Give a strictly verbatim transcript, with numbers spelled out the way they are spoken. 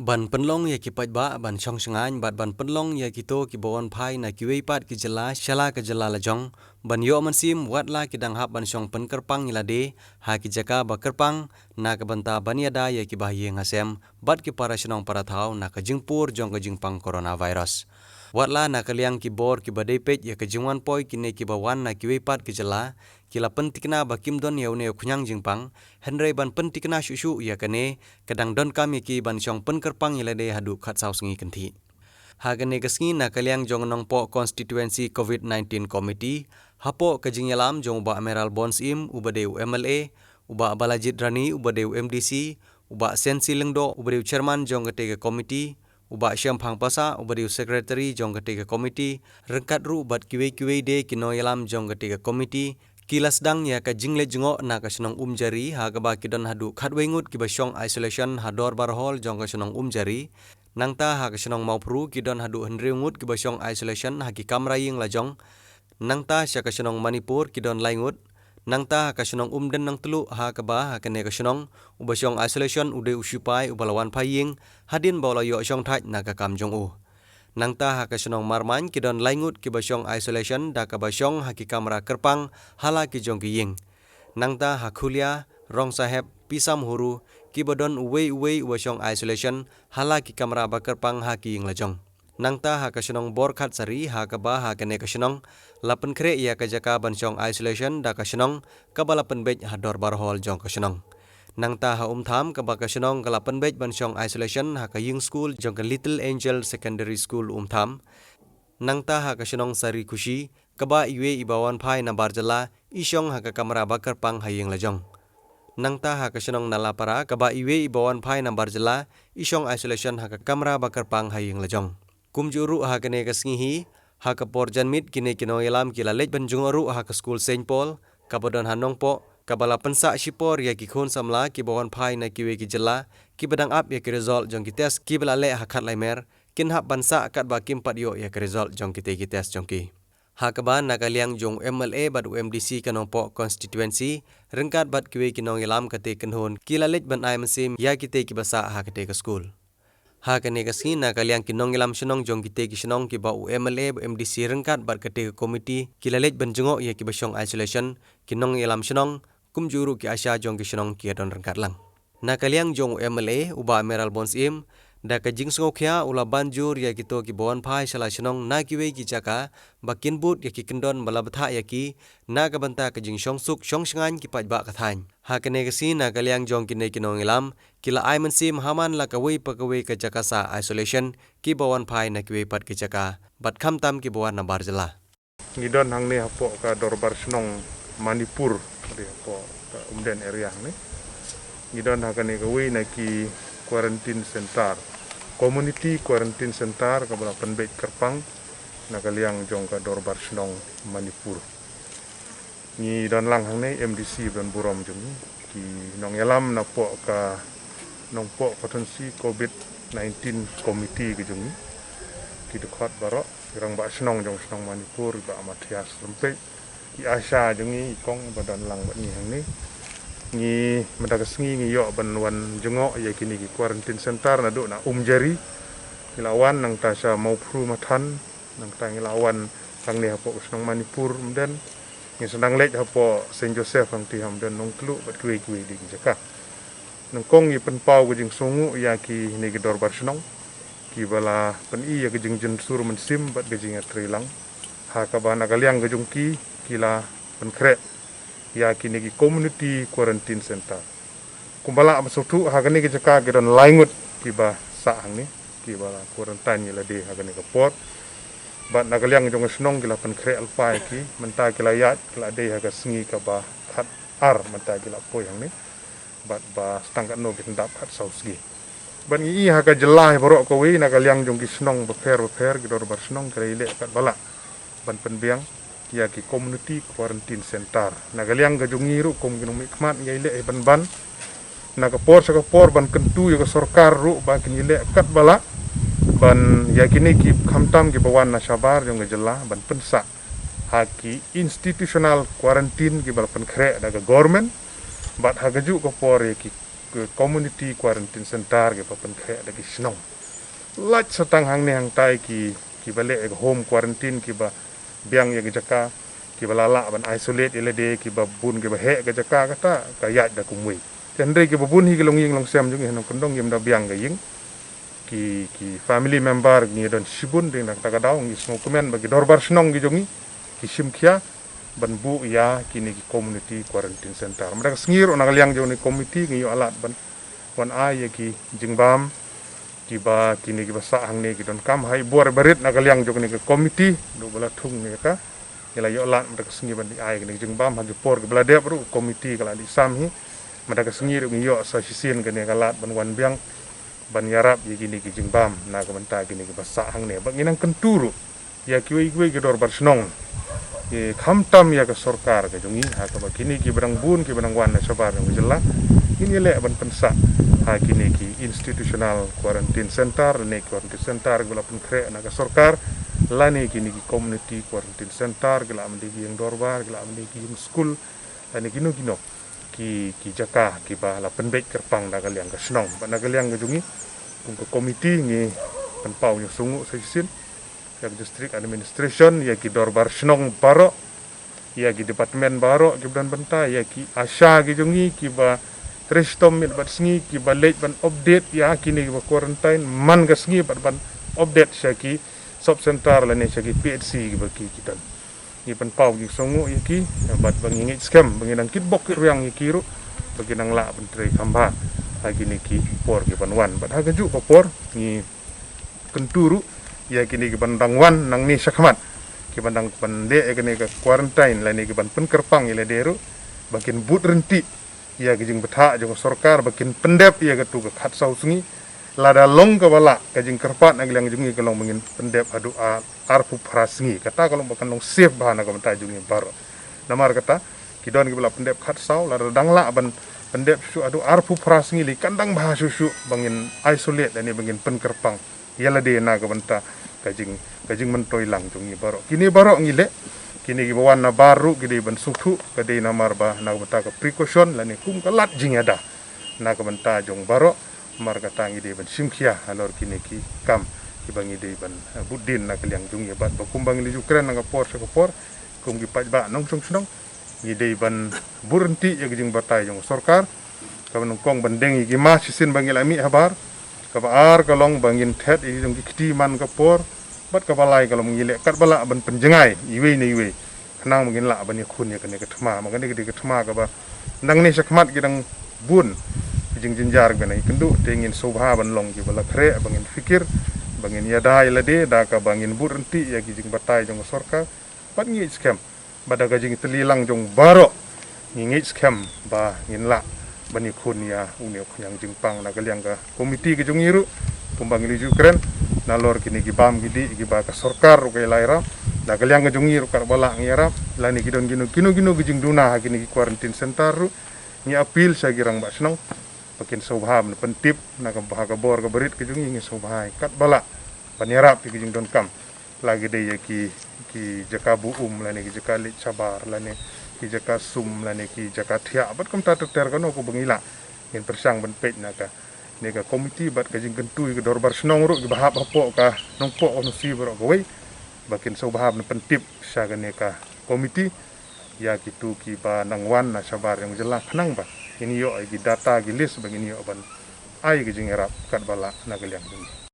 Ban pynlong ïa ki paidbah ban shong shngaiñ bad ban pynlong ïa kito kiba wan phai na kiwei pat ki jylla sha la ka jylla lajong ban ïoh mynsiem, wat la ki dang hap ban shong pynkyrpang ïa lade ha ki jaka ba kyrpang na ka bynta ban ïada ïa kiba ha ïing ha sem bad ki para shnong para thaw na ka jingpur jong ka jingpang coronavirus. Wat la na ka liang ki bor kiba dei peit ïa ka jingwan poi kine kiba wan na kiwei pat ki jylla, ki la pyntikna ba kim don ïa une u khñiang jingpang, hynrei ban pyntikna shuh shuh ïa kane, ka dang donkam ïa ki ban shong pynkyrpang ïa lade haduh khatsaw sngi kynthih. Ha kane ka sngi na ka liang jong Nongpoh Constituency Covid nineteen Committee, hapoh ka jingïalam jong u Bah Mayralborn Syiem uba dei u M L A, u Bah Balajied Rani uba dei u M D C, u Bah Sensi Lyngdoh uba dei u Chairman jong kata ka committee, u Bah Shemphang Passah uba dei u Secretary jong kata ka committee, ryngkat ruh bad kiwei kiwei de ki nongïalam jong kata ka committee, ki la sdang ïa ka jingleit jngoh na ka shnong Umjari, ha kaba ki don haduh khatwei ngut kiba shong isolation ha dorbar hall jong ka shnong Umjari. Nangta ha ka shnong Mawphru ki don haduh hynriew ngut kiba shong isolation ha ki kamra ïing lajong. Nangta sha ka shnong Manipur ki don lai ngut. Nangta ha ka shnong Umden Nongtluh, ha kaba ha kane ka shnong uba shong isolation u dei u shipai uba la wan phai ïing hadien ba u la ïoh shongthait na ka kam jong u. Nangta ha ka shnong Marmain ki don lai ngut kiba shong isolation da kaba shong ha ki kamra kyrpang ha la ki jong ki ïing. Nangta ha Khulia, Rongsaheb, Pisam Huru, kiba don uwei uwei uba shong isolation ha la ki kamra ba kyrpang ha ki ïing lajong. Nangta ha ka shnong Borkhatsari, ha kaba ha kane ka shnong la pynkhreh ïa ka jaka ban shong isolation da ka shnong kaba la pynbeit ha dorbar hall jong ka shnong. Nangta ha Umtham, kaba ka shnong ka la pynbeit ban shong isolation ha ka ïing skul jong ka Little Angel Secondary School Umtham. Nangta ha ka shnong Sarikhushi, kaba iwei iba wan phai na bar jylla i shong ha ka kamra ba kyrpang ha ïing lajong. Nangta ha ka shnong Nalapara, kaba iwei iba wan phai na bar jylla i shong isolation ha ka kamra ba kyrpang ha ïing lajong. Kumjuh ruh ha kane ka sngi hi, ha ka por janmiet kine ki nongïalam ki la leit ban jngoh ruh ha ka skul Saint Paul kaba don ha Nongpoh, kaba la pynsah shipor ïa ki khun samla kiba wan phai na kiwei ki jylla kiba dang ap ïa ki result jong ki test kiba la leh ha Khatlaimer, kin hap ban sah katba kim pat ïoh ïa ki result jong kitei ki test jong ki. Ha kaba na ka liang jong u M L A bad u M D C ka Nongpoh Constituency, ryngkat bad kiwei ki nongïalam katei kynhun, ki la leit ban ai mynsiem ïa kitei kiba sah ha katei ka skul. Ha kane ka sngi na ka liang ki nongïalam shnong jong kitei ki shnong kiba u M L A, M D C ryngkat bad katei ka committee ki la leit ban jngoh ïa kiba shong isolation, ki nongïalam shnong, kumjuh ruh ki ASHA jong ki shnong ki ïa don ryngkat lang. Na ka liang jong u M L A, u Bah Mayralborn Syiem, da ka jingsngewkhia u la ban jur ïa kito kiba wan phai sha la shnong na kiwei ki jaka ba kin bud ïa ki kyndon ba la bthah ïa ki na ka bynta ka jingshong suk shong shngaiñ ki paidbah ka thaiñ. Ha kane ka sngi na ka liang jong kine ki nongïalam, ki la ai mynsiem ha man la kawei pa kawei ka jaka sah isolation kiba wan phai na kiwei pat ki jaka bad khamtam kiba wan na bar jylla. Ngi don hangne hapoh ka dorbar shnong Manipur, dei hapoh ka Umden area hangne. Ngi don ha kane kawei na ki quarantine center, community quarantine center kaba la pynbeit kyrpang na ka liang jong ka dorbar shnong Manipur. Ngi don lang hangne M D C ba don burom jong ngi, ki nongïalam napoh ka Nongpoh Constituency Covid nineteen Committee ka jong ngi, ki dkhot baroh, ki rangbah shnong jong shnong Manipur, Bah Mathias Rympei, ki ASHA jong ngi, i kong ba don lang bad ngi hangne. Ngi mynta ka sngi ngi ïoh ban wan jngoh ïa kine ki quarantine center naduh na Umjari. Ngi la wan nangta sha Mawphru Mathan, nangta ngi la wan hangne hapoh ka shnong Manipur Umden. Ngi sdang leit hapoh Saint Joseph hangtei ha Umden Nongtluh bad kiwei kiwei de ki jaka. Nyngkong ngi pynpaw ka jingsngewnguh ïa kine ki dorbar shnong kiba la pyni ïa ka jingjynsur mynsiem bad ka jingïatreilang, ha kaba na ka liang ka jong ki, ki la pynkhreh ïa kine ki community quarantine center. Kumba lah ban sngewthuh, ha kane ka jaka ki don lai ngut kiba sah hangne, kiba la quarantine ïa lade ha kane ka por. Bad na ka liang jong ka shnong ki la pynkhreh lypa ïa ki, mynta ki la ïaid, ki la dei ha ka sngi kaba khatar mynta ki la poi hangne. Bad ba tang katno ki pyndap khatsaw sngi. Bad ngi i ha ka jylla hi baroh kawei, na ka liang jong ki shnong bapher bapher, ki dorbar shnong ki la ïaleh katba lah ban pynbiang ïa ki community quarantine center. Na ka liang ka jong ngi ruh kum ki nongmihkhmat ngi ïaleh hi ban ban, na ka por sha ka por, ban kyntu ïa ka sorkar ruh ba kin ïaleh katba lah ban ïa kine ki, khamtam kiba wan na shabar jong ka jylla, ban pynsah ha ki institutional quarantine kiba la pynkhreh da ka government. Bad ha kajuh ka por ïa ki Ki community quarantine center kiba pynkhreh da ki shnong. Lait sa tang hangne hangtai ki, kiba leh ïa ka home quarantine, kiba biang ïa ka jaka, kiba la lah ban isolate ïa lade, kiba bun kiba heh ka jaka kata, ka ïaid da kumwei. Te hynrei kiba bun hi ki longïing longsem jong ngi ha nongkyndong kim da biang ka ïing. Ki, ki family member ngi don shibun, dei na kata ka daw ngi sngewkmen ba ki dorbar shnong ki jong ngi ki shim khia ban buh ïa kine ki community quarantine center. Mynta ka sngi ruh na ka liang jong kane ka committee ngi ïoh lad ban wan ai ïa ki jingbam kiba kine kiba sah hangne ki donkam. Ha i bor ba rit na ka liang jong kane ka committee, duh ba la thung ïa ka, ngi la ïoh lad mynta ka sngi ban ai kine ki jingbam. Ha ki por kiba la dep ruh ka committee ka la leit sam hi. Mynta ka sngi ruh ngi ïoh sa shisien kane ka lad ban wan biang ban ïarap ïa kine ki jingbam na ka bynta kine kiba sah hangne. Ba ngi nang kyntu ruh ïa kiwei kiwei ki dorbar shnong, ki khamtam ïa ka sorkar ka jong ngi, ha kaba kine kiba dang bun kiba dang wan na shabar jong ka jylla, ngin ïaleh ban pynsah ha kine ki institutional quarantine center, lane quarantine center kiba la pynkhreh na ka sorkar, lane kine ki community quarantine center, ki lah ban dei ki ïing dorbar, ki lah ban dei ki ïing skul, lane kino kino ki, ki jaka kiba la pynbeit kyrpang na ka liang ka shnong. Bad na ka liang ka jong ngi kum ka committee ngi pynpaw ïa u sngewbha sa shisien ïa ka district administration, ïa ki dorbar shnong baroh, ïa ki department baroh kiba don bynta, ïa ki ASHA ki jong ngi kiba trei shitom miet bad sngi, kiba leit ban update ïa kine kiba quarantine man ka sngi bad ban update sha ki sub center lane sha ki PHC kiba ki, ki don. Ngi pynpaw ki sngewbha ïa ki, bad ba ngi ngeit skhem ba ngi nang kitbok kitrwiang ïa ki ruh ba ki nang lah ban trei kham bha ha kine ki por kiban wan. Bad ha kajuh ka por ngi kyntu ruh ïa kine kiban dang wan nangne shakhmat, kiban dang ban leh ïa kane ka quarantine lane kiban pynkyrpang ïa lade ruh, ba kin bud ryntih ïa ki jingbthah jong ka sorkar ba kin pyndep ïa katu ka khatsaw sngi. Lada long kaba lah, ka jingkyrpad na ka liang jong ngi ka long ba ngin pyndep haduh ar, arphew phra sngi. Kata ka long ba kan long safe bha na ka bynta jong ngi baroh. Namar kata ki don kiba la pyndep khatsaw, lada dang lah ban pyndep shuh shuh haduh arphew phra sngi lei kan dang bha shuh shuh ba ngin isolate lane ba ngin pynkyrpang ïa lade na ka bynta ka jing, ka jingmyntoi lang jong ngi baroh. Kine baroh ngi leh, kine kiba wan na bar ruh ki dei ban sngewthuh, ka dei namar ba na ka bynta ka precaution lane kum ka lad jingïada na ka bynta jong baroh. Namar kata ngi dei ban shim khia halor kine ki kam kiba ngi dei ban, eh, bud dien na ka liang jong ngi. Bad ba kumba ngi la ju kren na ka por sha ka por, kum ki paidbah nongshong shnong, ngi dei ban bud ryntih ïa ka jingbatai jong ka sorkar, kaba nyngkong ban deng ïa ki mask shisien ba ngi la mih habar. Kaba ar ka long ba ngin thet ïa ki jong ki kti man ka por. Bad kaba lai ka long ngi leh katba lah ban pynjngai iwei na iwei, khnang ba ngin lah ban ïakhun ïa kane ka thma. Ma kane ka dei ka thma kaba nangne shakhmat ki dang bun ki jingjynjar kiba nang ïakynduh, te ngin sngewbha ban long kiba la khreh, ba ngin fikir, ba ngin ïada ïa lade da kaba ngin bud ryntih ïa ki jingbatai jong ka sorkar. Bad ngi ngeit skhem ba da ka jingtylli lang jong baroh, ngi ngeit skhem ba ngin lah ban ïakhun ïa une u khñiang jingpang. Na ka liang ka komiti ka jong ngi ruh, kumba ngi la ju kren, nalor kine ki bam ki dih kiba ka sorkar ruh ka la ïarap, na ka liang ka jong ngi ruh katba lah ngi ïarap. Lane ki don kino kino kino ki jingduna ha kine ki quarantine center ruh, ngi appeal sha ki rangbah shnong ba kin sngewbha ban pyntip na ka bha ka bor ka barit ka jong ngi, ngi sngewbha katba lah ban ïarap ïa ki jingdonkam, la ki dei ïa ki, ki jaka buh um lane ki jaka leit shabar lane ki jaka sum lane ki jaka thiah bad kumta ter ter kano kaba ngi lah, ngin pyrshang ban peit na kane ka komiti. Bad ka jingkyntu ïa ki dorbar shnong ruh kiba hap hapoh ka Nongpoh Umsning baroh kawei, ba kin sngewbha ban pyntip sha kane ka komiti ïa kitu kiba nang wan na shabar jong ka jylla, khnang ba ngin ïoh ïa ki data ki list ba ngin ïoh ban ai ka jingïarap katba lah na ka liang jong ngi.